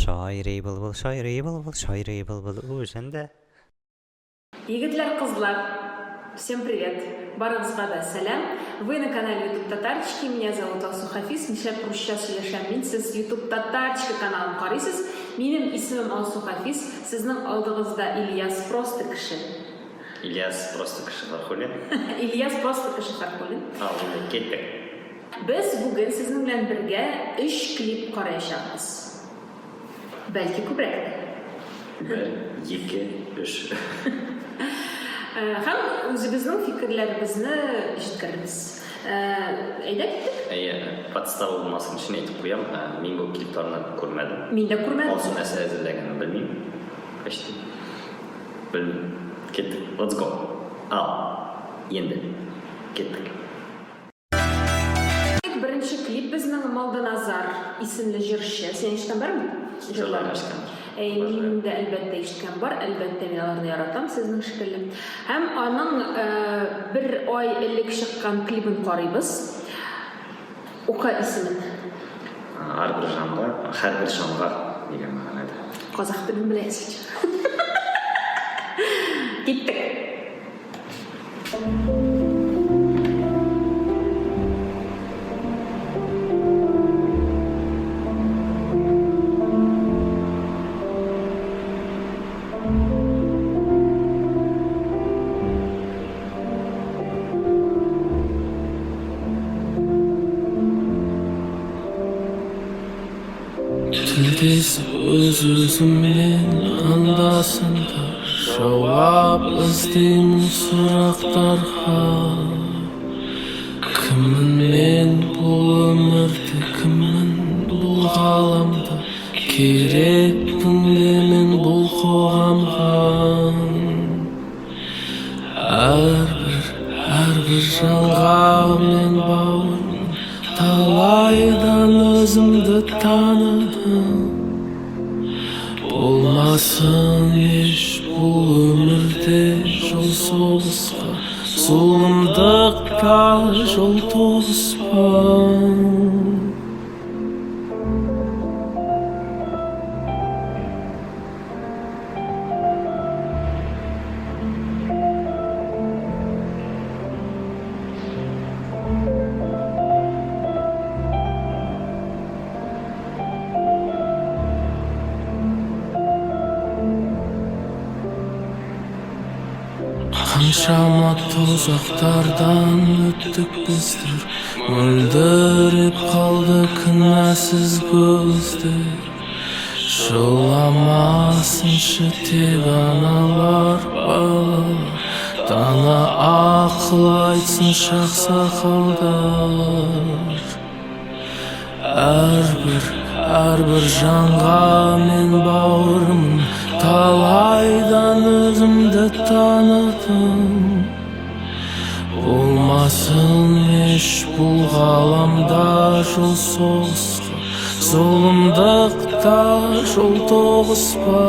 Шайрый былбыл, шайрый былбыл, шайрый былбыл үзендә. Егетләр, кызлар, всем привет! Барыгызга да сәлам! Вы на канале YouTube Татарчики, меня зовут Алсу Хафиз. Нишләп русча сөйләшәм мин? Сез YouTube Татарчика каналын карыйсыз. Минем исемем Алсу Хафиз. Сезнең алдыгызда Ильяс просто кеше. Ильяс просто кеше Фархуллин. Ильяс просто кеше Фархуллин. Ал, инде киттек. Без бүген сезнең белән бергә өч клип караячакбыз. Бәлки күбрәк тә. Бер, ике, өч. Һәм үзебезнең фикерләребезне җиткерербез. Әйдә киттек. Әйе, подстава булмасын өчен әйтеп куям, мин бу клипларны күрмәдем. Мин дә күрмәдем. Алсу нәрсә әзерләгәнен белмим. Почти. Белмим. Киттек. Let's go. Ал. Енді. Киттек. Беренче клип безнең Молданазар исемле җырчы. Син ишеткән бармы? Җырларын ишеткән. Әй, мин дә әлбәттә ишеткән бар, әлбәттә мин аларны яратам, сезнең шикелле. Һәм аның бер ай элек чыккан клибын карыйбыз. Укы исемен. Әрбер жанга, һәрбер жанга дигән мәгънәдә. Казах телен беләсең. Киттек. Тілдесіп өз-өзіммен анда-санда Жауап іздеймін сұрақтарға. Кіммін мен бұл өмірде, кіммін бұл ғаламда? Керекпін бе мен бұл қоғамға? Әрбір, әрбір жанға мен бауырмын. Талайдан өзімді таныдым. Болмасын еш бұл өмірде жол соғысқа, Зұлымдыққа жол тоғыспа. Қаншама тозақтардан өттік біздер, Мөлдіреп қалды кінәсіз көздер. Жыламасыншы тек аналар, балалар, Дана ақыл айтсыншы ақсақалдар. Әрбір, әрбір жанға мен бауырмын. Талайдан өзімді таныдым. Болмасын еш бұл ғаламда жол соғысқа, Зұлымдықта жол тоғыспа.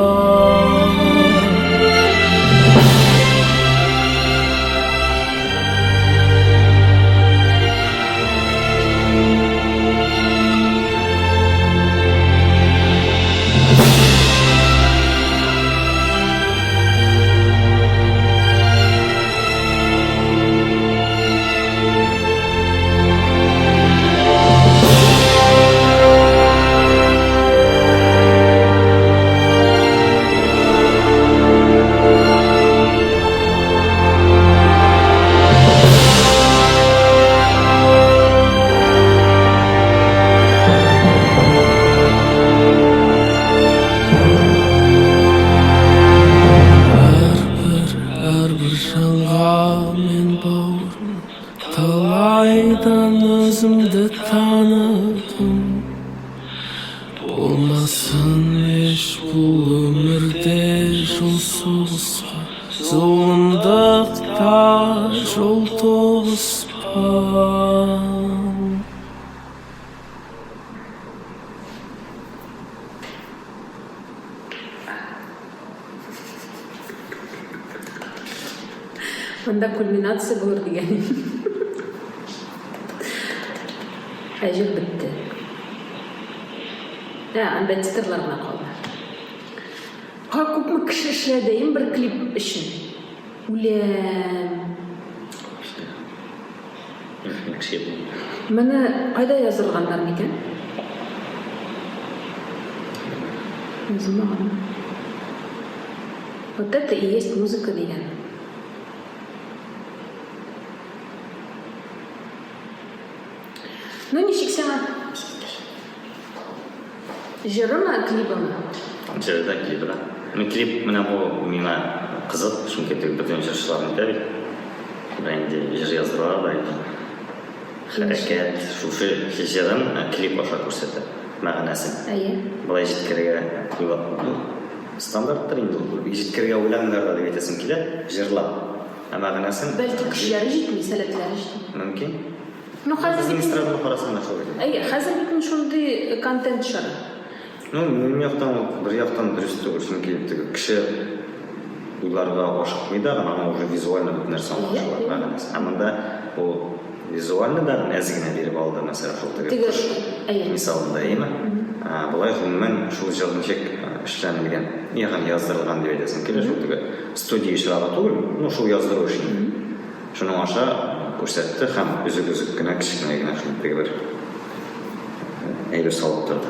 Әрбір, әрбір жанға мен бауырмын. Талайдан өзімді таныдым. Болмасын еш бұл өмірде жол соғысқа, Зұлымдықта жол тоғыспа. Монда кульминация булыр дигән. Әҗер бетте. Ә, анда титрлар гына калды. Ха, күпме кеше эшләде им бер клип өчен. Үләм. Моны кайда яздырганнар микән? Язылмаган. Вот это и есть музыка дигән. Ну, ничек сиңа? Җырымы, клибымы? Җыры да, клибы да. Ну, клип менә бу миңа кызык, чөнки теге бөтен җырчылар әйтә бит. Менә инде җыр яздыралар да инде. Хәрәкәт, шушы җырын клип аша күрсәтә, мәгънәсен. Әйе. Болай җиткерергә уйлап, ну, стандарттыр инде ул. Җиткерергә уйламыйлар да дип әйтәсем килә, җырлап. Ә мәгънәсен Бәлки көчләре җитми, сәләтләре җитми. Мөмкин. Ну, хәзер Безнең бит инде- эстраданы карасаң да шулай. Әйе, хәзер бит инде шундый контент чоры. Ну, минем яктан ул бер яктан дөрес түгел, чөнки теге кеше уйларга ашыкмый да, аңа уже визуально бөтен нәрсә аңлашыла, мәгънәсе. Ә монда ул визуально да әз генә биреп алды, мәсәлән, шул теге Теге, кош әйе. мисалында, әйеме? Ә, болай гомумән шул җыр ничек эшләнелгән, ягъни яздырылган дип әйтәсем килә, шул теге студия очрагы түгел, ну, шул яздыру өчен. Шуның аша күрсәтте һәм өзек-өзек кенә, кечкенә генә шундый теге бер әйбер салып торды.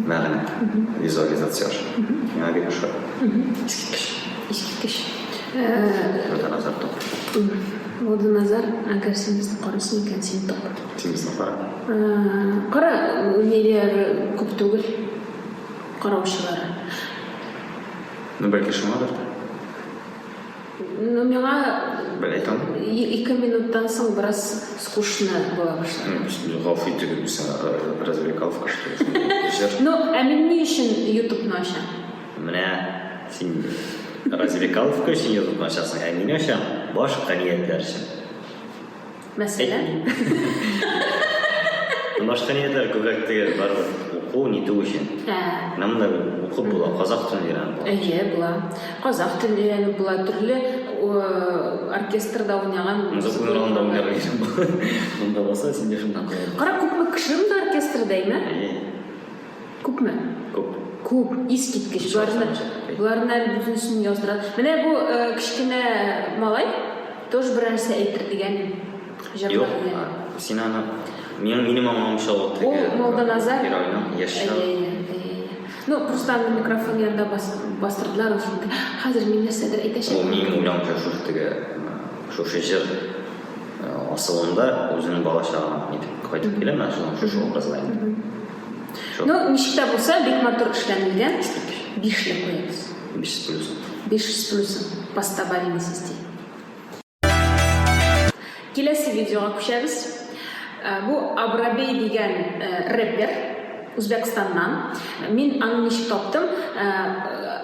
Мәгънә, визуализация аша. Миңа бик ошады. Искиткеч. Искиткеч. Водоназар топ. Водоназар, әгәр син безне карыйсың икән, син топ. Син безне кара. Кара, ниләр күп түгел караучылары. Ну, бәлки шуңадыр да. Ну, миңа Бер әйт аны. 2 минуттан соң бераз скучно була башлады. Ну, гафу итегез, бу сиңа развлекаловка, что ли? Җыр. Ну, ә мин ни өчен ютубны ачам? Менә син развлекаловка өчен ютубны ачасың, ә мин ачам башка ниятләр өчен. Мәсәлән? Башка ниятләр күбрәк теге барыбер уку, нитү өчен. Ә. Менә монда укып була, казах телен өйрәнеп була. Әйе, була. Казах телен өйрәнеп була, төрле оркестрда уйнаган. Музыка урынында уйнарга өйрәнеп була. Монда булса, син дә шунда куя. Кара, күпме кеше монда оркестрда, әйме? Әйе. Күпме? Күп. Күп, искиткеч. Боларны, боларны әле бөтенесен яздыра. Менә бу кечкенә малай тоже бер нәрсә әйтер дигән җырлар Юк, белән. син аны минем минем аңлавымча ул теге Ул Молданазар. Геройның яшь чагы. Әйе, әйе, әйе. Ну, просто аны микрофон янында бас, бастырдылар, ул шундый, хәзер мин нәрсәдер Ул әйтәчәкмен. минем уйлавымча шушы теге шушы җыр асылында үзенең бала чагына нитеп кайтып килә, менә шуның шушы образда инде. Ну, ничек тә булса, бик матур эшләнелгән. Бишле куябыз. Биш с плюсом. Биш с плюсом. По стобалльной системе. Киләсе видеога күчәбез. Бу Абрабей дигән рэпер Үзбәкстаннан. Мин аны ничек таптым?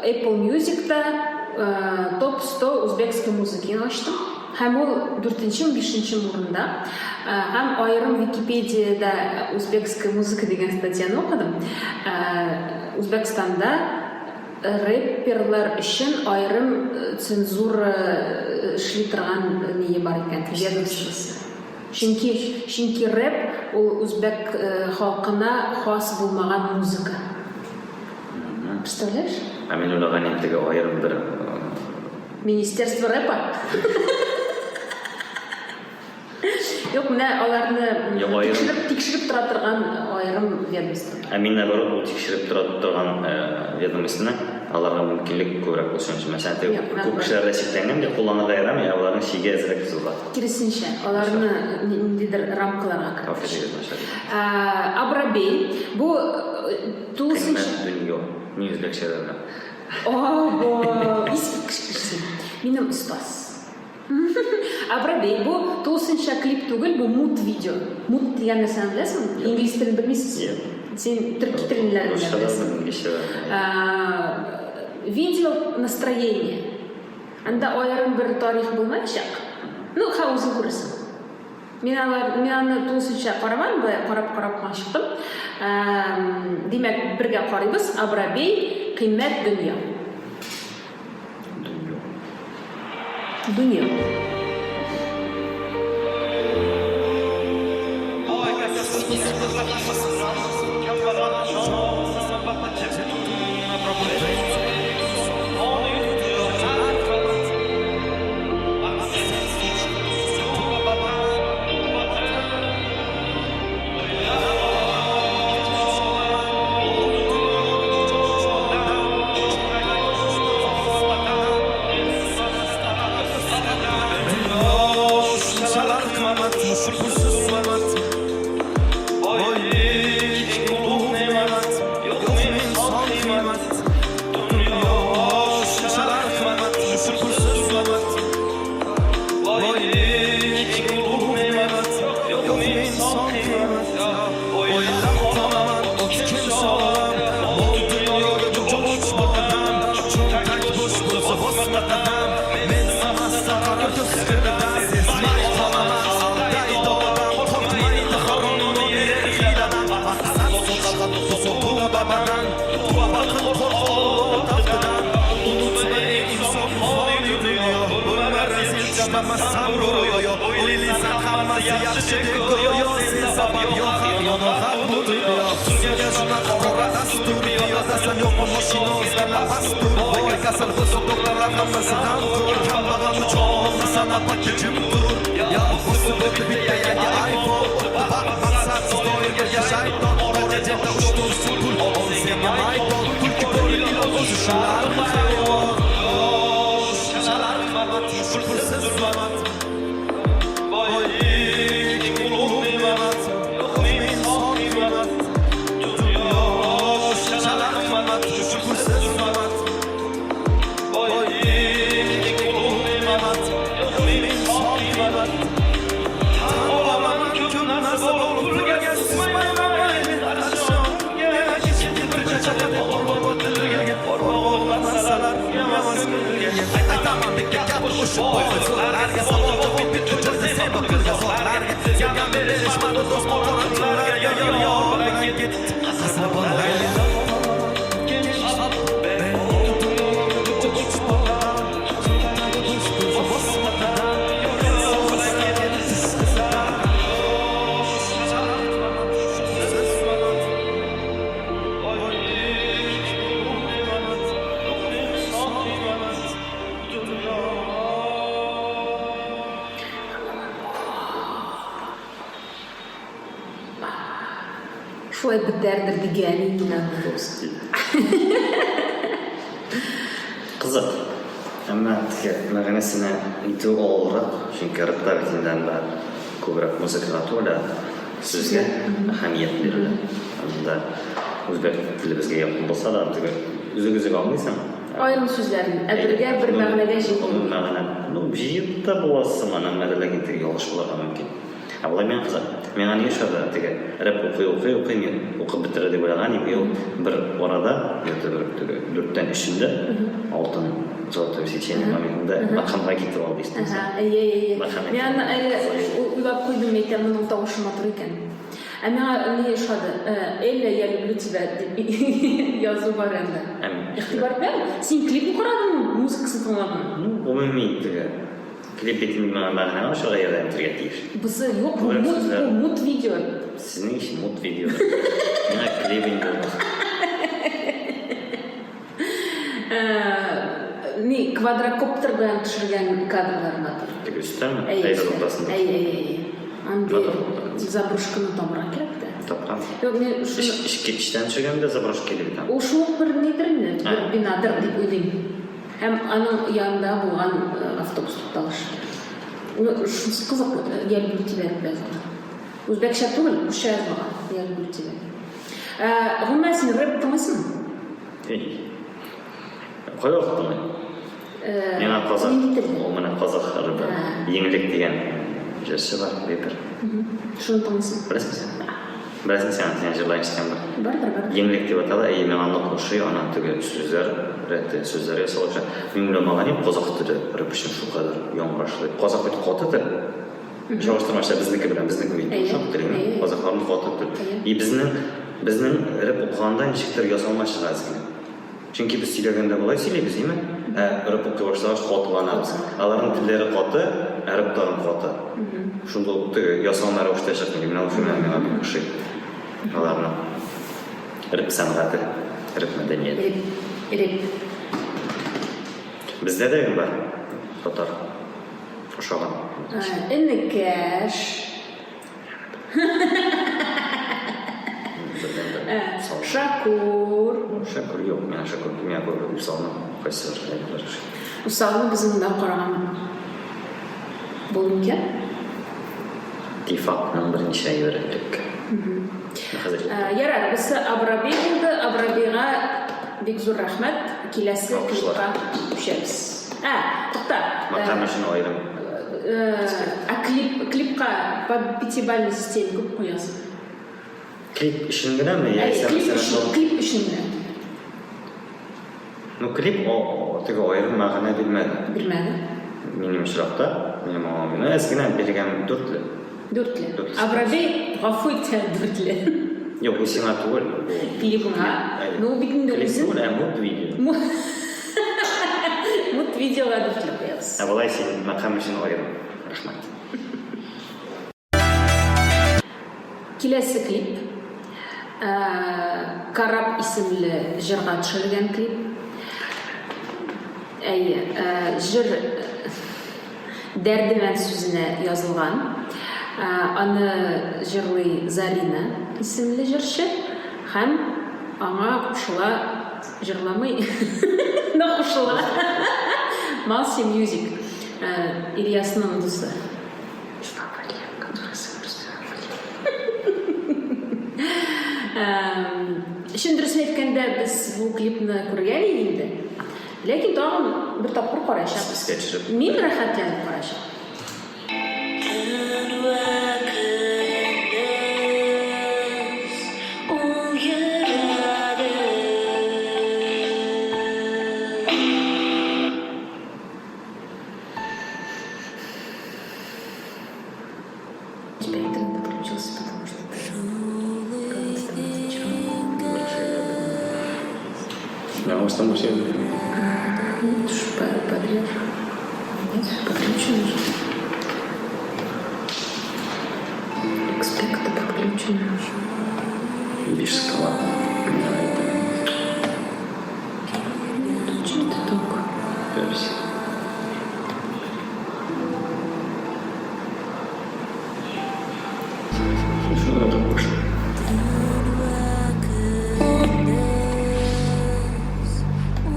Apple Music-та топ 100 узбекской музыки ачтым. Һәм ул дүртенчеме, бишенчеме урында. Һәм аерым Википедиядә Узбекская музыка дигән статьяны укыдым. Үзбәкстанда рэперлар өчен аерым цензура эшли торган ние бар икән, ведомствосы. Чөнки, чөнки рэп ул үзбәк халкына хас булмаган музыка. Представляешь? Ә мин уйлаган идем, теге аерым бер Министерство рэпа? Юк, менә аларны Юк, аерым. тикшереп, тикшереп тора торган аерым ведомство. Ә мин наоборот, ул тикшереп тора торган ведомствоны аларга мөмкинлек күбрәк булсын өчен. Мәсәлән, теге Юк, күп наоборот. кешеләрдә чикләнгән бит, кулланырга ярамый, ә аларның чиге әзрәк бозыла. Киресенчә, аларны ниндидер рамкаларга Кафе кертеш. дигән начар. Абрабей, бу тулысынча... Кыйммәт дөнья. Мин үзбәкчә дә беләм. Ого, искиткеч кеше. Минем остаз. Абрабей, бу тулысынча клип түгел, бу мут видео. Мут дигән нәрсәне беләсеңме? Юк. Инглиз телен белмисез? Юк. Син төрки телләрен Русча да беләсең. белмим, инглизчә дә белмим. Видео настроение. Анда аерым бер тарих булмаячак. Ну, ха, үзең күрерсең. Мин алар, мин аны тулысынча карамадым, болай карап-карап кына чыктым. Димәк, бергә карыйбыз. Абрабей, кыйммәт дөнья. Дөнья. Дөнья. Aytmasam ro'yo O'ylaysan hammasi yaxshidek go'yo Sen sabab yo haq yo nohaq bu dunyo Dunyoga shunaqa qora dastur Piyodasan yo'qmi moshina o'zgalar pastur Boy kasal bo'lsa doktorlar hammasi dam tur Kambag'al uchun olmasan apaki jim tur Yo o'sib o'tdi bitta yangi iPhone Vaqt maqsadsiz doim birga shayton Qora chetda uch pul ol senga maydon Tulki bo'ri ilon o'zi shular hayvon Shalar qimmat pulsiz zulmat Boylik ulug' ne'mat Yo'qmi inson qiymat Dunyo shalar qimmat pulsiz zulmat Boylik ulug' ne'mat Yo'qmi inson qiymat Tan olaman ko'p narsa bor pulga suzmayman mayli qachonga bir tilga narsalar emas ko'ngilga Aytaman bitta gap o'sha boy so'zlarga savol javob bitta joyda sen bu pulga zorlarga Sevgan berishmadi do'st qora yor yor bilan ketdi qasabonlarga. Шулай бетәрдер дигән идем мин. Дус диде. Кызык. Әмма теге мәгънәсенә үтү авыррак, чөнки рэпта бит инде анда күбрәк музыкага түгел, ә сүзгә әһәмият бирелә. Анда үзбәк теле безгә якын булса да, теге үзең-үзең аңлыйсың. Аерым сүзләрен, ә бергә бер мәгънәгә җыеп Гомум мәгънә. Ну, җыеп та була сыман, әмма дә ләкин теге ялгыш булырга мөмкин. Ә болай миңа кызык. Миңа ни ошады, теге рэп укый укый укый мин укып бетерер дип уйлаган идем, и ул бер арада, где-то бер теге дүрттән өчендә алтын золотое сечение моментында макамга китеп алды ишетмисең. Ага, әйе, әйе, әйе. Макам Мин аны әле уйлап куйдым, әйтәм, моның тавышы матур икән. Ә миңа ни ошады? Элла, я люблю тебя дип язу бар анда. Игътибар итмәдеңме? Син клипын карадыңмы, музыкасын тыңладыңмы? Ну, гомуми теге Клип бит инде миңа мәгънә ачарга ярдәм итәргә тиеш. Бусы юк, бу мут, бу мут видео. Сезнең өчен мут видео. Миңа клип инде ул. Ни, квадрокоптер белән төшергән кадрлар матур. Теге өстәме? Әйе, уртасында. Әйе, әйе, әйе. Андый заброшканы табырга кирәк тә. Тапкан. Юк, мин шуны Эчке эчтән төшергәндә заброшка килеп бит. Ул шул ук бер нидер инде, бер бинадыр дип уйлыйм. Һәм аның янында булган автобус тукталышы. Ну, шунысы кызык, я люблю тебя дип язылган. Үзбәкчә түгел, русча язылган, я люблю тебя. Ә, гомумән, син рэп тыңлыйсыңмы? Эй. Кай вакыт тыңлыйм? Миңа казах, ул менә казах рэпы. Еңлек дигән җырчы бар, рэпер. Шуны тыңлыйсың? Беләсеңме син? Беләсең син аны, синең җырларын ишеткән бар. Бардыр, бардыр. Еңлек дип атала, әйе, миңа нык ошый, аның теге сүзләр рәте, сүзләр ясалышы. Мин уйламаган идем, казах теле рэп өчен шулкадәр яңгырашлы дип. Казах бит каты тел. Чагыштырмача безнеке белән, безнеке бит йомшак тел, казахларның каты тел. И безнең безнең рэп укыганда ничектер ясалма чыга әз генә. Чөнки без сөйләгәндә болай сөйлибез, димме? Ә рэп укый башлагач катыланабыз. Аларның телләре каты, ә рэп тагын каты. Шунда ук теге ясалма рәвештә чыкмый. Менә шул миңа бик ошый. Аларның рэп сәнгате, рэп мәдәнияте. Рэп, рэп. Бездә дә бар татар ошаган. Энекәш. Шакур. Шакур юк, миңа Шакур, миңа күбрәк Усалны кайсы бер ошый. Усалны без монда караган булды микән? Тифакның берничә әйбере элек. Ярар, бусы Абрабей булды. Абрабейга бик зур рәхмәт. Киләсе клипка күчәбез. Ә, тукта. Макам өчен аерым. Ә клип, клипка по пятибалльной системе күп куясың? Клип өчен генәме? Яисә клип өчен, клип өчен генә. Ну, клип теге аерым мәгънә бирмәде. Бирмәде. Минем очракта, минем аңлавым, әз генә биргән дүртле. Дүртле. Абрабей, гафу ит, дүртле. Юк, бу сиңа түгел. Клибыңа. Ну, бит инде үзен. Клип түгел, ә мут видео. Мут видео. Видеога дүртле куябыз. Ә болай син мәкам өчен аерым рәхмәт. Киләсе клип Карап исемле җырга төшерелгән клип. Әйе, җыр Дәрдемәнд сүзенә язылган. Аны җырлый Зарина исемле җырчы һәм аңа кушыла, җырламый, но кушыла Малси Мьюзик, Ильясның дусы. Чын дөресен әйткәндә, без бу клипны күргән идек инде. Ләкин тагын бер тапкыр караячакбыз. Искә төшереп. Мин рәхәтләнеп караячак. Төн вә көндез ул йөрәде. Теперь интернет отключился, потому что ты кого-то там разочаровал. Меня Нет, уж подрежь. Нет, подключено же. Экспекта подключена. Биш скала. Нет, что это так? Пепси. Что это пошло? Төн вә көндез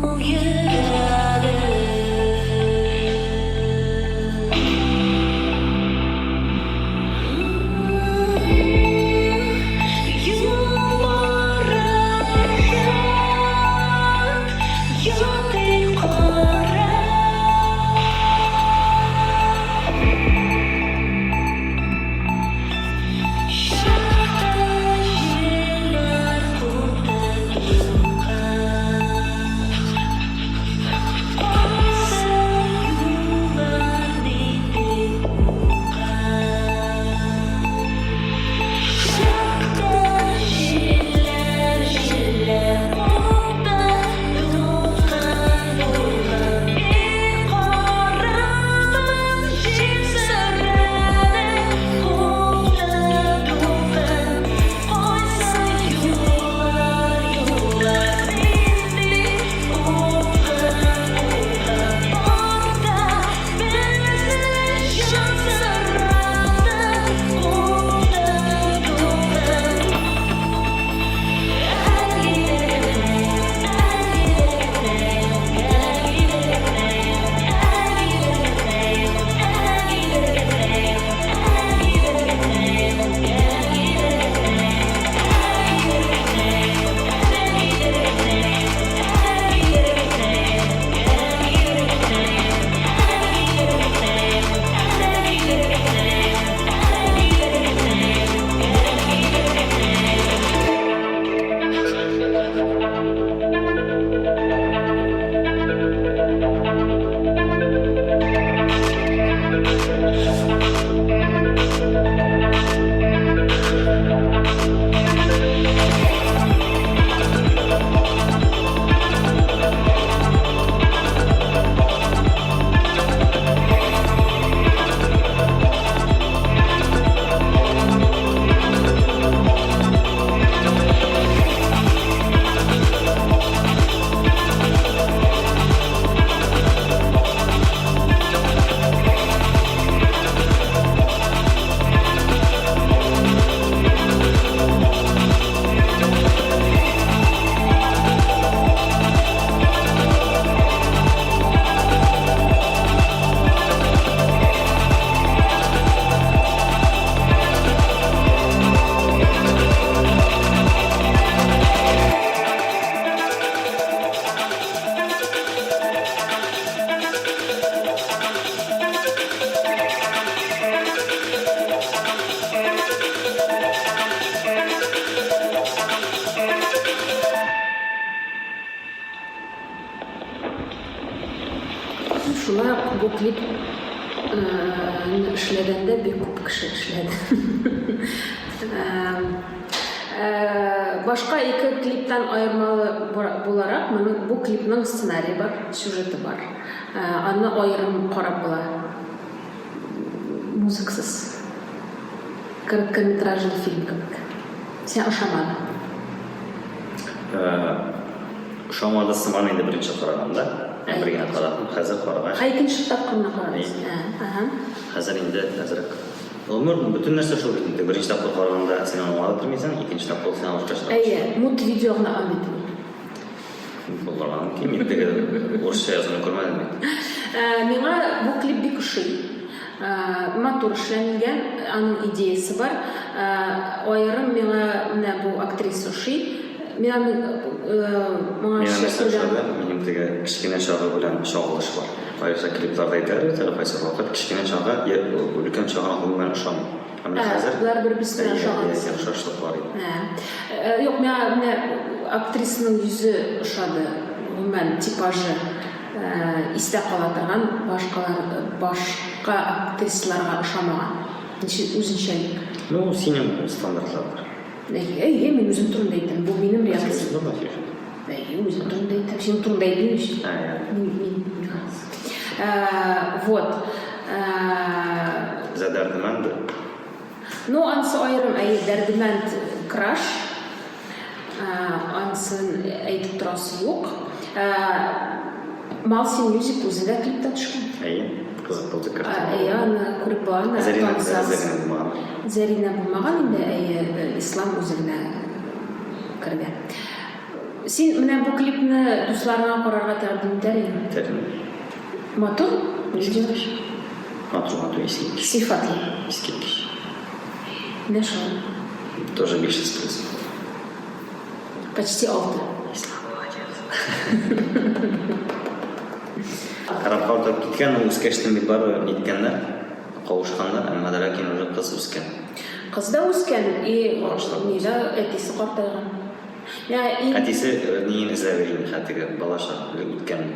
ул йөрәде. Юлларында ятый кара. Чыкты җилләр купты дулкын. Кайсы юллар нинди укын. Чыкты җилләр, җилләр купты дулкын, дулкын. Бик карадым җил сөрәне купты дулкын. Кайсы юллар, юллар нинди упкын, упкын. Арта безне җан сыррады купты дулкын. Шулай ук бу клип эшләгәндә бик күп кеше эшләде. Башка ике клиптан аермалы буларак, моның бу клипның сценарие бар, сюжеты бар. Аны аерым карап була. Музыкасыз. Короткометражлы фильм кебек. Сиңа ошамады? Ошамады сыман инде беренче караганда. Мин бер генә карадым, хәзер карагач. Ә икенче тапкырны карадың? Ага. Хәзер инде әзрәк. Гомер бөтен нәрсә шул бит инде. Беренче тапкыр караганда син аны аңлап бетермисең, икенче тапкыр син башкача. Әйе, мут видео гына аңлый бит ул. Булырга мөмкин, мин теге урысча язуны күрмәдем бит. Миңа бу клип бик ошый. Матур эшләнелгән, аның идеясе бар. Аерым миңа менә бу актриса ошый. Мин аны моңа Миңа нәрсә ошады? Минем теге кечкенә чагы белән чагылыш бар. Кайсы клипларда әйтәләр бит әле, кайсы вакыт кечкенә чагы өлкән чагына гомумән ошамый. Ә менә хәзер Болар бер-берсе белән ошаган. Әйе, охшашлык бар иде. Юк, миңа менә актрисаның йөзе ошады, гомумән типажы. Истә кала торган башкалар башка актрисаларга ошамаган. Ничек үзенчәлек. Ну, синең стандартлар бар. Әйе, әйе, мин үзем турында әйтәм. Бу минем реакция. Үзем турында сөйләшәм. Әйе, үзем турында әйтәм. Синең турында әйтмим ич. Ә, я. Мин, мин, миңа. Вот. За Дәрдемәнд. Ну, анысы аерым, әйе, Дәрдемәнд краш. Анысын әйтеп торасы юк. Малси Мьюзик үзе дә клипта төшкән. Әйе, кызык булды картина. Әйе, аны күреп була, аны Зәринә, танысагыз. Зәринә булмаган. Зәринә булмаган инде, әйе, Ислам үзе генә кергән. Син менә бу клипны дусларыңа карарга тәкъдим итәр идең? Итәр идем. Матур видео. Матур, матур, искиткеч. Сыйфатлы. Искиткеч. Менә шулай. Тоже 5 с плюсом. Почти 6. Ислам молодец. Карап калтырып киткән, ул үскәчтен бит барыбер ниткәннәр, кавышканнар, әмма дә ләкин уже кыз үскән. Кыз да үскән, и Карашлар нидә әтисе картайган. Я, и... Әтисе ниен эзләп йөри инде, хәтта балачак элек үткәнне.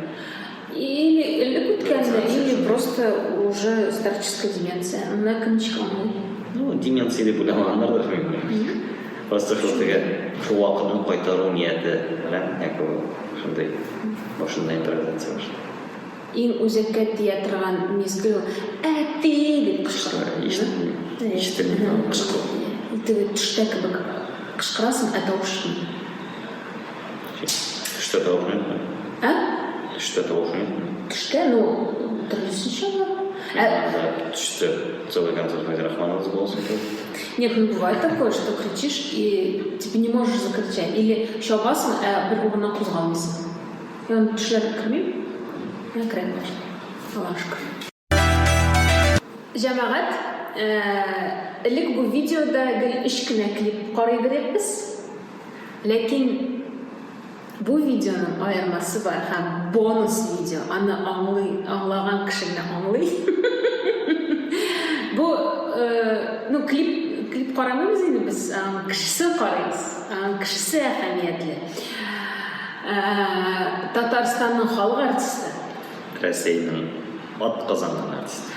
Или элек үткәнне, или просто уже старческая деменция. Менә кем ничек аңлый. Ну, деменция дип уйламаганнардыр, мин уйлыйм. Просто шул теге, шул вакытны кайтару нияте белән якобы шундый башында импровизация башлый. Иң үзәккә тия торган мизгел ул, Әти! дип кычкыру. Ишетелми. Ишетелми кычкыру. Теге төштә кебек кычкырасың, ә тавыш чыкмый. Төштә тавыш юкмы? Ә? Төштә тавыш юкмы? Төштә, ну, төрлесенчә була. Ә... Төштә целый концерт Фәйзрахманова с голосом пел. Нет, ну бывает такое, что кричишь и типа не можешь закричать. Или чабасың, ә бер урыннан кузгалмыйсың. Мин аны төшләргә кермим. Менә керәм даже. Аллага шөкер. Җәмәгать, элек бу видеода гел өч кенә клип карый идек без. Ләкин бу видеоның аермасы бар һәм бонус видео, аны аңлый, аңлаган кеше генә аңлый. Бу, ну, клип, клип карамыйбыз инде без, аның кешесен карыйбыз. Аның кешесе әһәмиятле. Татарстанның халык артисты. Рәсәйнең атказанган артисты.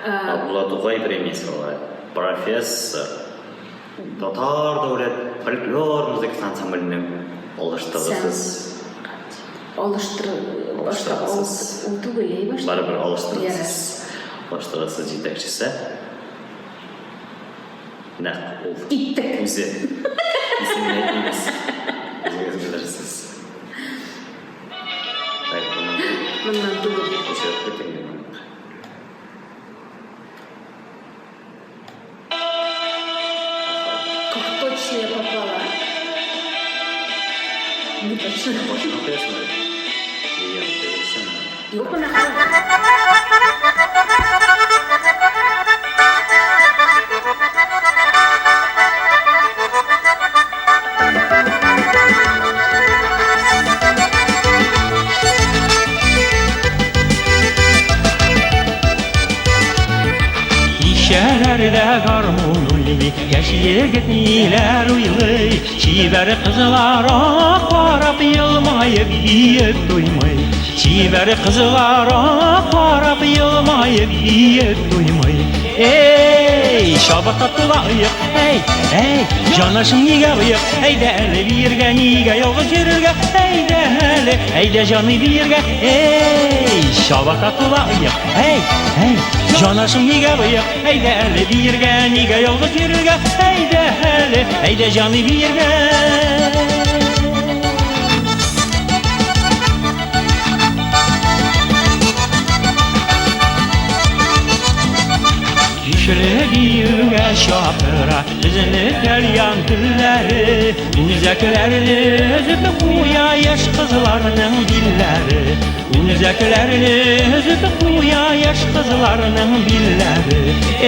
Габдулла Тукай премиясе лауреаты, профессор, Татар дәүләт фольклор музыкасы ансамбленең алыштыргысыз. Алыштыр, башта ул түгел, әй башта. Барыбер алыштыргысыз. Алыштыргысыз җитәкчесе. Нәкъ ул. Киттек. Үзе. Исемен әйтмибез. Үзегез белерсез. Так, моннан түгел. Моннан түгел. Күчереп куйдым мин моны. Как точно я попала. Не точно. Башына куясың әле. Иә, тегесен. Юк, менә. Кичәләрдә гармун уйный, яшь егет ниләр уйлый, чибәр кызлар аңа карап елмаеп биеп туймый. Чибәр кызлар аңа карап елмаеп биеп туймый. Эй, чабата тула оек, әй, әй, җанашым нигә боек? Әйдә әле биергә, нигә ялгыз йөрергә? Әйдә әле, әйдә җаный биергә. Эй, чабата тула оек, әй, әй, җанашым нигә боек? Әйдә әле биергә, нигә ялгыз йөрергә? Әйдә әле, әйдә җаный биергә. Кичле биюгә чакыра безне тальян телләре, Үзәкләрне өзеп куя яшь кызларның билләре. Үзәкләрне өзеп куя яшь кызларның билләре.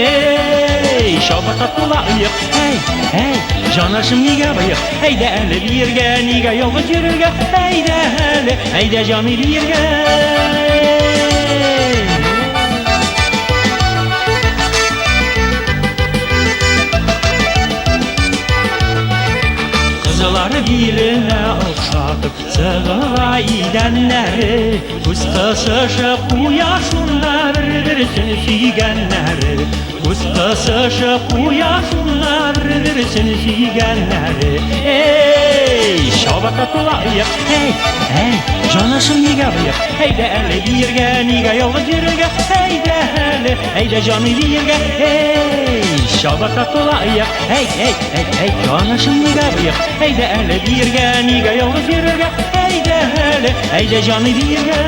Эй, чабата тула оек, әй, әй, җанашым нигә боек? Әйдә әле биергә, нигә ялгыз йөрергә? Әйдә әле, әйдә җаный биергә. Кызлар биленә охшатып сыгыла идәннәре, Күз кысышып куя шунда бер-берсен сөйгәннәре. Күз кысышып куя шунда бер-берсен сөйгәннәре. Эй, чабата тула оек, әй, әй, җанашым нигә боек? Әйдә әле биергә, нигә ялгыз йөрергә? Әйдә әле, әйдә җаный биергә. Эй, чабата тула оек, әй, әй, әй, әй, җанашым нигә боек? Әйдә әле биергә, нигә ялгыз йөрергә? Әйдә әле, әйдә җаный биергә.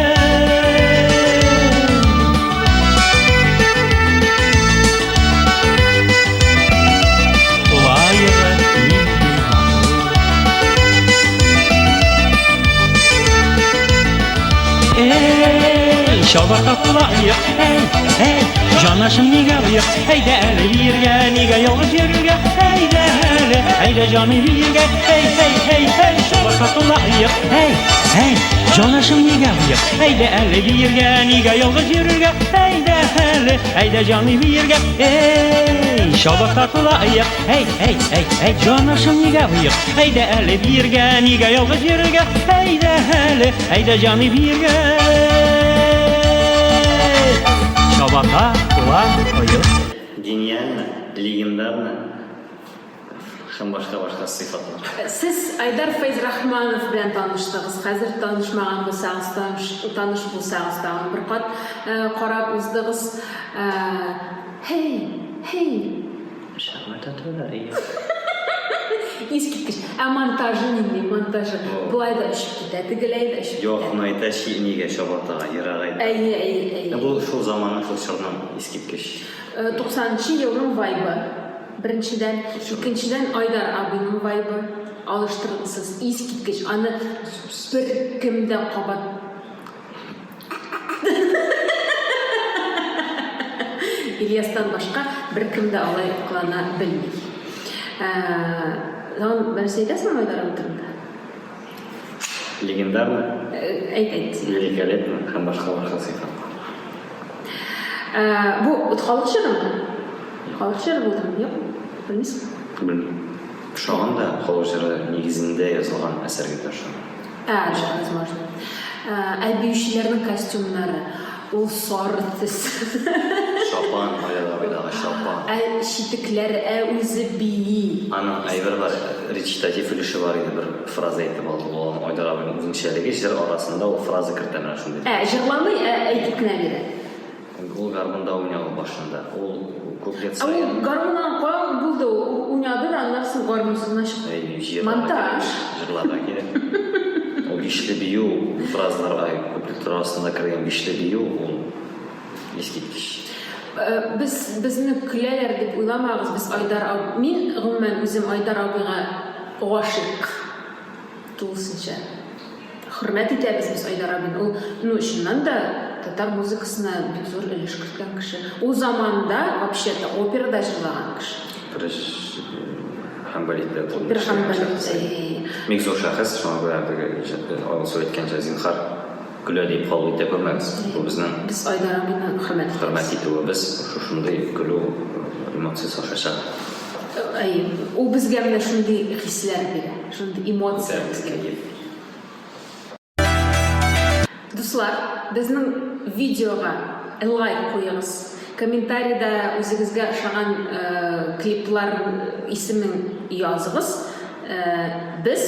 Эй, чабата тула оек, әй, әй, җанашым нигә боек? Әйдә әле биергә, нигә ялгыз йөрергә? Әйдә әле, әйдә җаный биергә. Әй, әй, әй, әй, чабата тула оек, әй, әй, җанашым нигә боек? Әйдә әле биергә, нигә ялгыз йөрергә? Әйдә әле, әйдә җаный биергә. Эй, чабата тула оек, әй, әй, әй, әй, җанашым нигә боек? Әйдә әле биергә, нигә ялгыз йөрергә? Әйдә әле, әйдә җаный биергә. Чабата тула оек. Гениально, легендарно һәм башка-башка сыйфатлар. Сез Айдар Фәйзрахманов белән таныштыгыз. Хәзер танышмаган булсагыз, таныш, таныш булсагыз тагын бер кат карап уздыгыз. Һей, һей! Искиткеч. Ә монтажы нинди? Монтажы. Болай да очып китә, тегеләй дә очып китә. Якынайта, нигә чабатага, ерагайта. Әйе, әйе, әйе. Бу шул заманның, шул чорның искиткеч. 90 нчы елның вайбы. Беренчедән, икенчедән Айдар абыйның вайбы алыштыргысыз, искиткеч, аны беркем дә кабат Ильястан башка беркем дә алай кылана белми. Тагын бернәрсә әйтәсеңме Айдар абый турында? Легендарно. Әйт, әйт. Великолепно һәм башка башка сыйфатлар. Бу халык җырымы? Халык җыры булдымы? Юк? Белмисеңме? Белмим. Ошаган да халык җыры нигезендә язылган әсәргә дә ошаган. Ә, да, возможно. Ә биючеләрнең костюмнары, ул сары төс. Чапан, Айдар абыйдагы чапан. Ә читекләре, ә үзе бии. Аның әйбер бар, речитатив өлеше бар иде, бер фраза әйтеп алды. Ул аның Айдар абыйның үзенчәлеге, җыр арасында ул фраза кертә менә шундый. Ә, җырламый, ә әйтеп кенә бирә. Ул гармунда уйнавы башында. Ул куплет Ә ул саен. гармун аның каян булды? Ул уйнады да, аннары соң гармунсыз гына чыкты. Әй, җырларга Монтаж. кирәк. Җырларга кирәк. Ул бишле бию, фразалар, ай, куплетлар арасында кергән бишле бию, ул искиткеч. Без, безне көләләр дип уйламагыз, без Айдар аб, мин, гомумән, үзем Айдар абыйга гашыйк. Тулысынча. Хөрмәт итәбез без Айдар абыйны. Ул, ну, чыннан да, татар музыкасына бик зур өлеш керткән кеше. Ул заманында, вообще-то, операда җырлаган кеше. Опера һәм балетта Опера һәм балет, әйе. Бик зур шәхес, шуңа күрә теге Алсу әйткәнчә, зинһар, көлә дип кабул итә күрмәгез. Бу безнең Без Айдар абыйны хөрмәт итәбез. Хөрмәт итүебез, шушындый көлү эмоциясе аша чыга. Әйе, ул безгә менә шундый хисләр бирә, шундый эмоция безгә. Дуслар. Дуслар, безнең видеога лайк куегыз, комментарийда үзегезгә ошаган клиплар исемен языгыз. Без,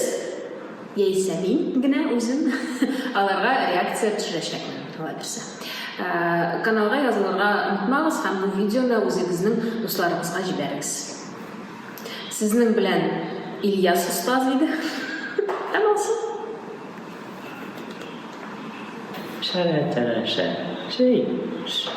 яисә мин генә үзем, аларга реакция төшерәчәкмен, Алла бирсә. Каналга язылырга онытмагыз һәм бу видеоны үзегезнең дусларыгызга җибәрегез. Сезнең белән Ильяс остаз иде. Һәм Алсу. Шәрә, тәрә, шә, шәй, ш.